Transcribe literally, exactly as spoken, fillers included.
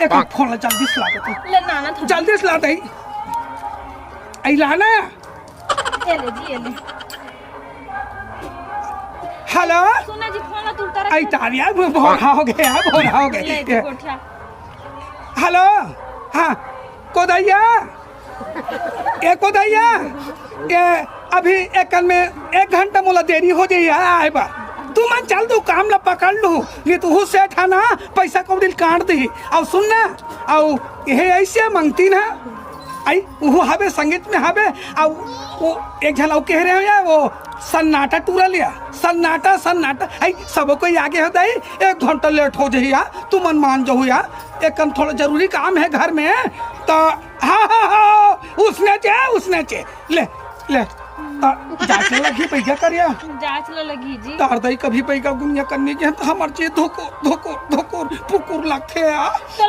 एक फोन ला जल्दी से ला दे। ले नाना थोड़ी। जल्दी से ला दे। आई लाना। ये ले जी, ये ले। हेलो। सुना जी, फोन ला तू उतारा। आई तारिया, भोरा हो गया, भोरा हो गया। ले जी, गोठिया। हेलो। हाँ, कोदैया। ए कोदैया, ए अभी एक कन में एक घंटा मोला देरी हो जाई आए बा। तुमन चल दू काम ला पकड़ लू, नहीं तो हूँ सेठ है ना, पैसा कौड़ी काट दी। अउ सुन ना, अउ ये ऐसे मंगती ना, आई वो हबे संगीत में हबे, अउ वो एक झन अउ कह रहे हो यार, वो सन्नाटा टूरा लिया, सन्नाटा, सन्नाटा, आई सबो कोई आगे हो दाई, एक घंटा लेट हो जाई यार, तुमन मान जाहू यार, एक कन थोड़ा जरूरी काम है घर में, तो हाँ, हाँ, हाँ, उसने चे, उसने चे। ले, ले। आ, जांच ल लगही बइगा करिया। जांच ल लगही जी। तार दई कभी बइगा गुनिया करने के त हमर चे धोको, धोको, धोको, पुकुर लगथे आ। तोला